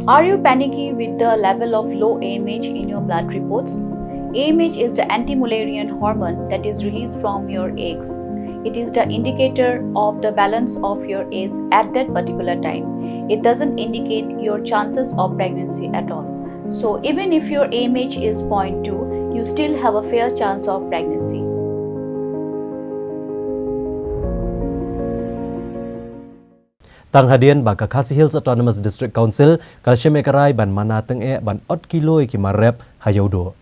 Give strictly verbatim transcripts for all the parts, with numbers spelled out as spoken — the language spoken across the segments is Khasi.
Are you panicky with the level of low A M H in your blood reports? A M H is the anti-Mullerian hormone that is released from your eggs. It is the indicator of the balance of your eggs at that particular time. It doesn't indicate your chances of pregnancy at all. So even if your A M H is zero point two, you still have a fair chance of pregnancy. Tang hadien ba ka Khasi Hills Autonomous District Council ka la shim ïa ka rai ban mana tyngeh ban ot kilo ïa ki mar rep ha Ïewduh.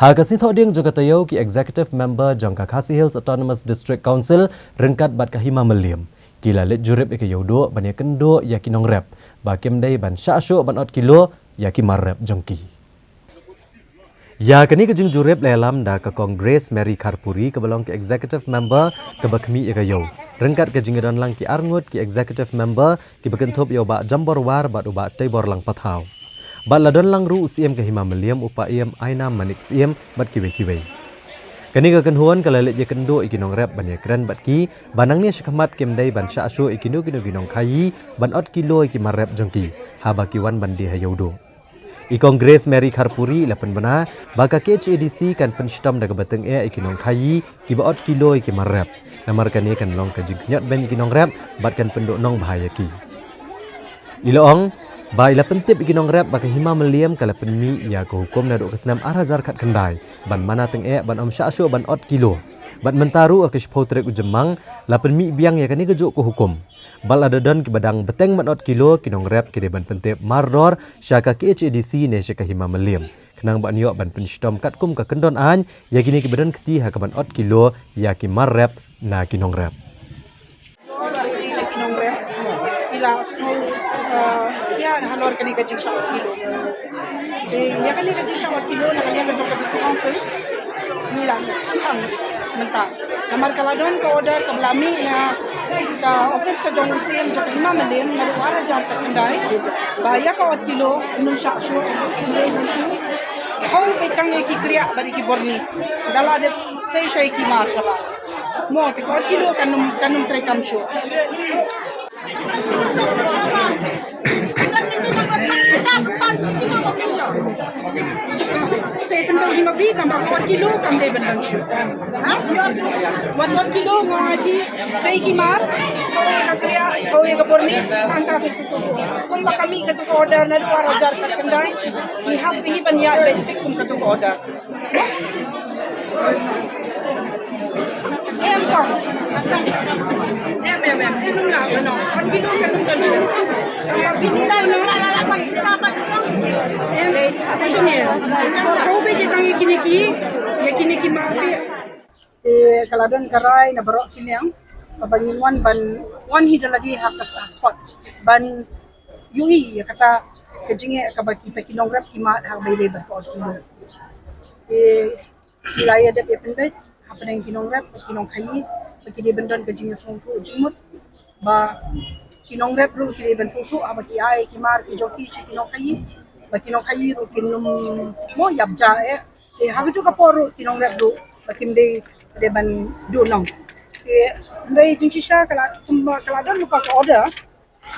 Ha ka sngi Thohdieng jong ka taïew, ki Executive Member jong ka Khasi Hills Autonomous District Council ryngkat bad ka Hima Mylliem ki la leit jurip ïa ka Ïewduh ban ïakynduh ïa ki nongrep ba kim dei ban shah shuh ban ot kilo ïa ki mar rep jong ki. Ïa kane ka jingjurip la ïalam da ka Kong Grace Mary Kharpuri kaba long ka Executive Member kaba khmih ïa ka Ïew, ryngkat ka jingïadon lang ki arngut ki Executive Member kiba kynthup ïa u Bah Jambor War bad u Bah Teibor Lang Pathaw. Bad la don lang ruh u Syiem ka Hima Mylliem, u Paiem Ainam Manik Syiem bad kiwei kiwei. Kane ka kynhun ka la leit ïakynduh ïa ki nongrep ban ïakren bad ki ba nangne shakhmat kim dei ban shah shuh ïa kino kino ki nongkhaïi ban ot kilo ïa ki mar rep jong ki haba ki wan ban die ha Ïewduh. I Kong Grace Mary Kharpuri i la pynbna ba ka K H A D C kan pynshitom da kaba tyngeh ïa ki nongkhaïi kiba ot kilo ïa ki mar rep, namar kane kan long ka jingkhñiot beiñ ïa ki nongrep bad kan pynduh nongbha ïa ki. I la ong ba i la pyntip ïa ki nongrep ba ka Hima Mylliem ka la pynmih ïa ka hukum naduh ka snem ar hajar khatkhyndai ban mana tyngeh ban ym shah shuh ban ot kilo. Bad mynta ruh ha ka shiphew tarik u Jymmang la pynmih biang ïa kane kajuh ka hukum. Bad lada don kiba dang bteng ban ot kilo, ki nongrep ki dei ban pyntip mardor sha ka K H A D C ne sha ka Hima Mylliem, khnang ban ïoh ban pynshitom katkum ka kyndon aiñ ïa kine kiba don kti ha kaban ot kilo ïa ki mar rep na ki nongrep. Ki la sngew, eh, ïa halor kane ka jingshah ot kilo. Te ïa kane ka jingshah ot kilo na ka liang ka jong ka District Council ngi la khang mynta. Namar ka la don ka order kaba la mih na ka office ka jong u Syiem jong ka Hima Mylliem naduh ar hajar khatkhyndai ba ïa ka ot kilo ym shah shuh. Hau beit tang ïa ki kriah bad ïa ki borni. Da la dep sei sha ïa ki mar shabar. Mo te ka ot kilo kan ym, kan ym trei kam shuh. Sa pyndonkam ïa phi, kam ba ka ot kilo kam dei ban don shuh. Wat ot kilo nga ïa phi, sa ïa ki mar, kawei ka kriah, kawei ka borni, hangta phin sa sngewthuh. Kumba ka mih katu ka order naduh ar hajar khatkhyndai, ngi hap hi ban ïaid beit kum katu ka order. Em kong. Em, em, em. Em, em, em. Em, em, em. Em, em, em. Em, em, em. Kau bagi kami kini ki, ïa kini ki mati. Te ka la don ka rai na baroh ki liang kaba ngin wan ban wan hi da lade ha ka spot ban ïohi ïa kata ka jingeh kaba kita ki nongrep ki mad ha ba ïadei bad ka ot kilo. Te ki la ïa dep ïa pynbeit hapdeng ki nongrep bad ki nongkhaïi ba ki dei ban don ka jingïasngewthuh jingmut ba ki nongrep ruh ki dei ban sngewthuh haba ki ai ki mar ki jong ki sha ki nongkhaïi ba ki nongkhaïi ruh kin ym mo ïap ja eh. Te ha kajuh ka por ruh ki nongrep ruh ba kim dei, dei ban duh nong. Te hynrei jingshisha ka la, kumba ka la don lypa ka order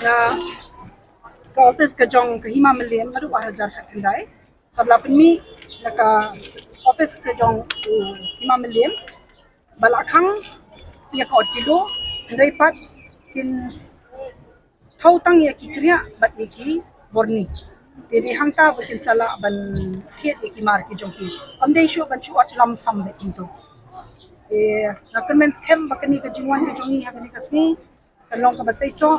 na ka office ka jong ka Hima Mylliem naduh ar hajar khatkhyndai. Kaba la pynmih na ka office ka jong u Hima Mylliem ba la khang ïa ka ot kilo, hynrei pat kin thew tang ïa ki kriah bad ïa ki borni. Te dei hangta ba kin sa lah ban thied ïa ki mar ki jong ki. Ym dei shuh ban shu ot lump sum beit kumto. Te nga kyrmen skhem ba kane ka jingwan ka jong ngi ha kane ka sngi kan long kaba seisoh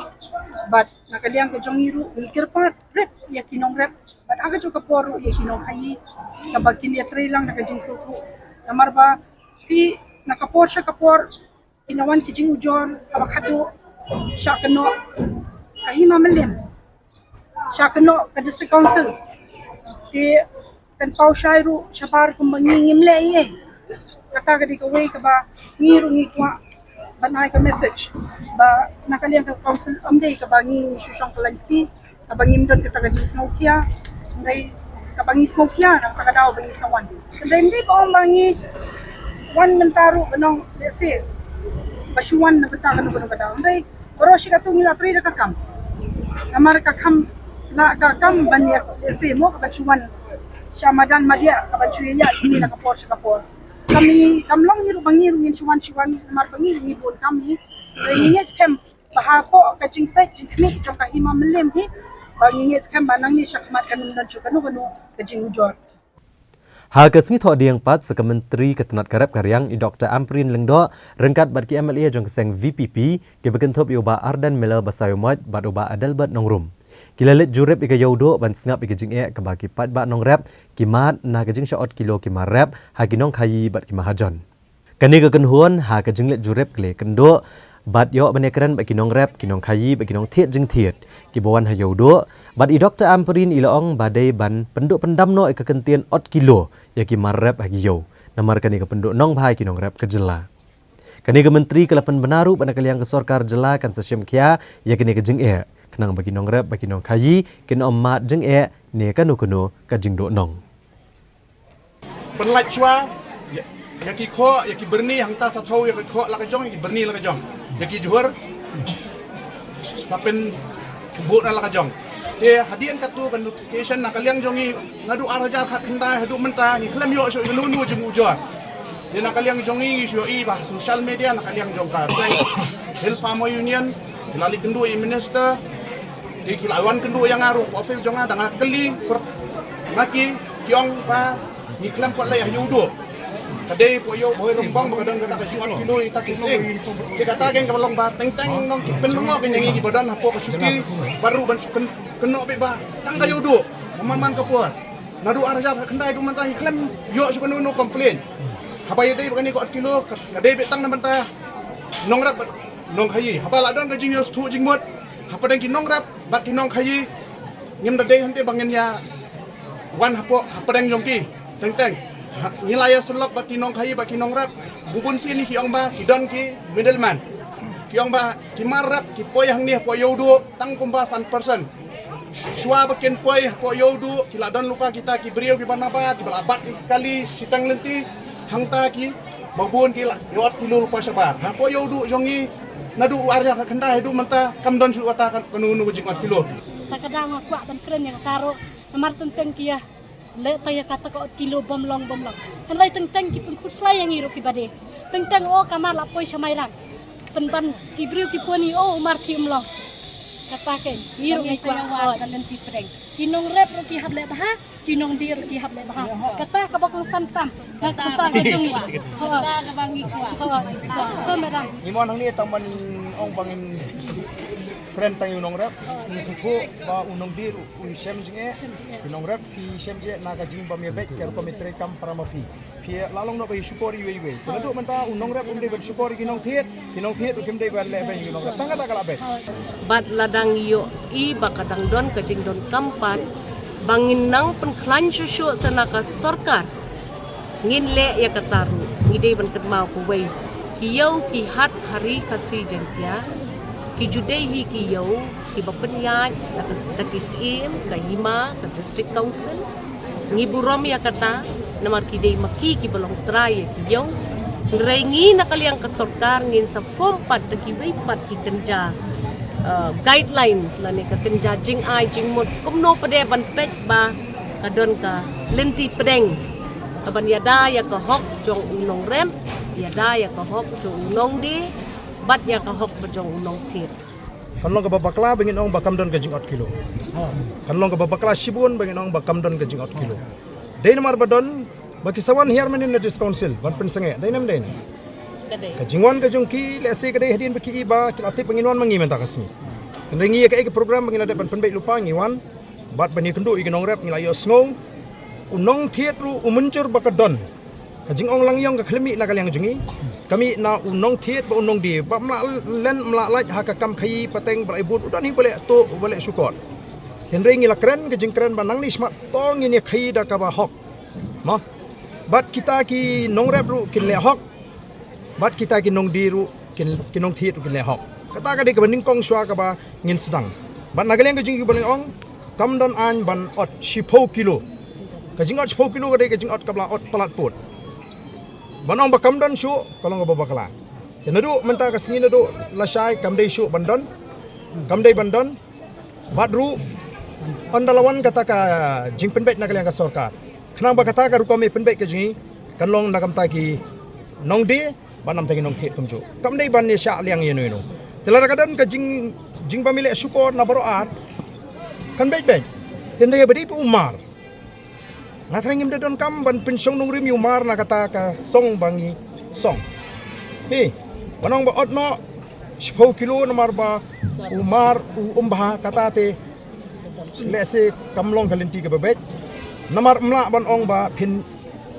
bad na ka liang ka jong ngi ruh ngi kyrpad rit ïa ki nongrep bad ha kajuh ka por ruh ïa ki nongkhaïi kaba kin ïatrei lang da ka jingsngewthuh. Namar ba phi na ka por sha ka por ki la wan ki jingujor haba khadduh shah kynnoh ka Hima Mylliem, shah kynnoh ka District Council. Te kan paw shai ruh shabar kumba ngi ngim leh ei ei. Kata ka dei kawei kaba ngi ruh ngi kwah ban ai ka message ba na ka liang ka council ym dei kaba ngi ngi shu shong kyllaiñ kti. Kaba ngim don kata ka jingsngewkhia, hynrei kaba ngi sngewkhia na kata ka daw ba ngi sa wan. Hynrei ym dei ba ong ba ngi wan mynta ruh ban ong lehse ba shu wan na bynta kano kano ka daw. Hynrei baroh shi katto ngi la trei da ka kam. Namar ka kam La ka kam ban ïa, ïa se mo ka ban shu wan sha madan madiah ka ban shu ïa ïa ni la ka por sha ka por. Kami kam long hi ruh ba ngi ruh ngin shu wan shu wan namar ba ngi ruh ngi bun kam hi. Ngi ngeit skhem ba hapoh ka jingpeit jingkhmih jong ka Hima Mylliem hi ba ngi ngeit skhem ba nangne sha khmat kan ym don shuh kano kano ka jingujor. Ha ka sngi Thohdieng pat sa ka Myntri ka tnat ka rep ka riang i Doktor Ampareen Lyngdoh ryngkat bad ki MLA jong ka seng VPP kiba kynthup ïa u Bah Ardent Miller Basaiawmoit bad u Bah Adelbert Nongrum ki la leit jurip ïa ka Ïewduh ban sngap ïa ka jingeh kaba ki paidbah nongrep ki mad na ka jingshah ot kilo ki mar rep ha ki nongkhaïi bad ki mahajon. Kane ka kynhun ha ka jingleit jurip ki la ïakynduh bad ïoh ban ïakren bad ki nongrep, ki nongkhaïi bad ki nongthied jingthied kiba wan ha Ïewduh bad i Doktor Ampareen i la ong ba dei ban pynduh pyndam noh ïa ka kyntien ot kilo ïa ki mar rep ha ki ïew namar kane ka pynduh nongbha ïa ki nongrep ka jylla. Kane ka Myntri ka la pynbna ruh ba na ka liang ka sorkar jylla kan sa shim khia ïa kane ka jingeh khnang ba ki nongrep bad ki nongkhaïi kin ym mad jingeh ne kano kano ka jingduh nong. Pynlait shuwa ïa ki khoh ïa ki byrni hangta sa thew ïa ki khoh la ka jong ïa ki byrni la ka jong ïa ki jhur sa pynbuh na la ka jong. Te hadien katto ka notification na ka liang jong ngi naduh ar hajar khatkhyndai haduh mynta ngi khlem ïoh shuh ïa kano kano jingujor. Te na ka liang jong ngi ngi shu ïohi ba social media na ka liang jong ka Hill Farmer Union ki la leit kynduh ïa i minister. Te ki la wan kynduh ïa nga ruh office jong nga da nga kylli na ki ki ong ba ngi khlem pat leit ha Ïewduh. Ka dei poi ïew bhoi Rangbong ba ka don kata ka jingwan kylluid ïa kita ki seng. Te kata kein kaba long ba teng teng nong ki pynlyngngoh kein ïa ngi kiba don hapoh ka shuki bad ruh ban shu kynnoh beit ba tang ka Ïewduh. Ba man man ka por naduh ar hajar khatkhyndai haduh mynta ngi khlem ïoh shuh kano kano complain. Haba ïadei bad kane ka ot kilo ka dei beit tang na bynta nongrep bad nongkhaïi. Haba la don ka jingïohsngew jingmut hapdeng ki nongrep bad ki nongkhaïi ngim da dei hynrei ba ngin ïa wan hapoh hapdeng jong ki teng teng. Ngi la ïa sylloh bad ki nongkhaïi bad ki nongrep. Bun sien ki ong ba ki don ki middleman. Ki ong ba ki mar rep ki poi hangne hapoh Ïewduh tang kumba san percent. Shuwa ba kin poi hapoh Ïewduh ki la don lypa kita ki briew kiba nabar kiba la bat ki kali shiteng lynti hangta ki ba bun ki la ïoh ot kilo lypa shabar. Hapoh Ïewduh jong ngi naduh ar hajar khatkhyndai haduh mynta kam don shuh kata kano kano ka jingot kilo. Ta ka daw nga kwah ban kren ïa kata ruh namar teng teng ki ïa leh tang ïa kata ka ot kilo bym long bym long. Hynrei teng teng ki pynkhuslai ïa ngi ruh kiba dei. Teng teng o ka mar la poi sha Mairang. Pynban ki briew ki poni o u mar ki um long. Kata kein ngi ruh ngi kwah. Ki nongrep ruh ki hap leh bha. Ki nongdie ruh ki hap leh bha. Kata kaba kongsan tam. Kata ka jong ngi. Kata kaba ngi kwah. Kata madam. Ngi mon hangne tang ban ong ba ngin kren tang ïa u nongrep. Ngi sngewthuh ba u nongdie ruh u shem jingeh. Ki nongrep ki shem jingeh na ka jingbym ïabeit ka rukom ïatrei kam para ma phi. Phi la long noh ba ïa shukor iwei iwei. Te naduh mynta u nongrep um dei ban shukor ïa ki nongthied. Ki nongthied ruh kim dei ban leh beiñ ïa ki nongrep. Tang kata ka la beit. Bad la dang ïohi ba ka dang don ka jingdonkam pat ba ngin nang pynkhlaiñ shuh shuh sa na ka sorkar. Ngin leh ïa kata ruh. Ngi dei ban kynmaw kawei, ki ïew ki hat ha Ri Khasi Jaiñtia ki ju dei hi ki ïew kiba pynïaid da ki syiem, ka hima, ka District Council. Ngi burom ïa kata namar ki dei ma ki kiba long trai ïa ki ïew. Hynrei ngi na ka liang ka sorkar ngin sa form pat da kiwei pat ki kynja guidelines lane ka kynja jingai jingmut kumno pat de ban peit ba ka don ka lynti pdeng kaban ïada ïa ka hok jong u nongrep, ïada ïa ka hok jong u nongdie bad ïa ka hok ba jong u nongthied. Kan long kaba bakla ba ngin ong ba kam don ka jingot kilo. Kan long kaba bakla shibun ba ngin ong ba kam don ka jingot kilo. Dei namar ba don ba ki sa wan hiar mynnin na District Council ban pynsangeh, dei ne ym dei ne? Ka jingwan ka jong ki lehse ka dei hadien ba ki i ba ki la tip ba ngin wan ma ngi mynta ka sngi. Hynrei ngi ïa kaei ka program ba ngi la dep ban pynbeit lypa ngi wan bad ban ïakynduh ïa ki nongrep ngi la ïohsngew. U nongthied ruh u mynjur ba ka don ka jingong lang ïong ka khlem mih na ka liang jong ngi. Ka mih na u nongthied bad u nongdie ba ym lah len ym lah lait ha ka kam khaïi pateng ba la i bud u don hi ba leh tuh ba leh shukor. Hynrei ngi la kren ka jingkren ba nangne shakhmat to ngin ïa khaïi da kaba hok. Mo. Bad kita ki nongrep ruh kin leh hok. Bad kita ki nongdie ruh kin, ki nongthied ruh kin leh hok. Kata ka dei kaba nyngkong shuwa kaba ngin sdang. Bad na ka liang ka jong kiba la ong kam don aiñ ban ot shiphew kilo. Ka jingot shiphew kilo ka dei ka jingot kaba la ot palat pud. Ban ong ba kam don shuh ka long kaba bakla. Te naduh mynta ka sngi naduh lashai kam dei shuh ban don. Kam dei ban don. Bad ruh Ynda la wan kata ka jingpynbeit na ka liang ka sorkar, khnang ba kata ka rukom i pynbeit ka jong ngi kan long na ka bynta ki nongdie bad na ka bynta ki nongthied kumjuh. Kam dei ban ïa shah liang ïano ïano. Te lada ka don ka jing, jingbym ïaleh shukor na baroh ar, kan beit beit. Te ynda ïa ba dei phi u mar, nga tharai ngim da donkam ban pynshong nongrim ïa u mar na kata ka song ba ngi song. Phi, ban ong ba ot noh shiphew kilo namar ba u mar um bha, kata te lehse kam long ka lynti kaba beit. Namar ym lah ban ong ba phin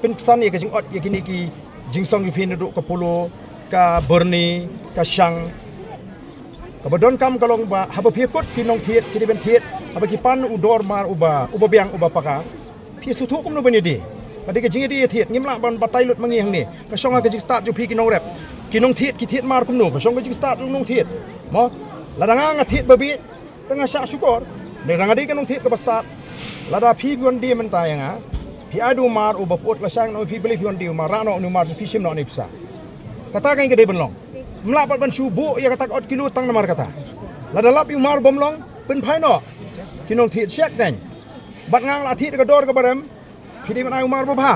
pynksan ïa ka jingot ïa kine ki jingsong ki phi naduh ka polo, ka byrni, ka shang. Kaba donkam ka long ba haba phi kut ki nongthied, ki dei ban thied, haba ki pan u dor mar uba, uba biang, uba paka, phi sngewthuh kumno ban ïadie. Ka dei ka jingïadie ïathied, ngim lah ban batai lut ma ngi hangne. Ka shong ha ka jingstad jong phi ki nongrep. Ki nongthied ki thied mar kumno, ka shong ka jingstad jong nongthied. Mo, lada nga nga thied ba bieit, te nga shah shukor. Lada nga dei ka nongthied kaba stad, lada phi phi wan die mynta ïa nga, phi ai da u mar uba pyut lashai noh, phi, balei phi wan die u mar, rah noh une u mar, phi shim noh une u pisa. Kata ka dei ban long. Ym lah pat ban shu buh ïa kata ka ot kilo tang namar kata. Lada lap ïa u mar bym long, pynphai noh. Ki nongthied shek dang. Bad nga nga la thied ka dor kaba rem, phi dei ban ai u mar ba bha.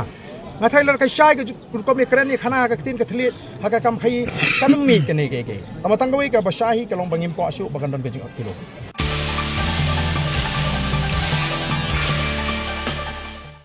Nga tharai lada ka shai ka ju-, rukom ïa kren ïa khana ha ka ktien ka thylliej, ha ka kam khaïi, kan ym mih kane kaei kaei. Tangba tang kawei kaba shai hi ka long ba ngim kwah shuh ba kan don ka jingot kilo.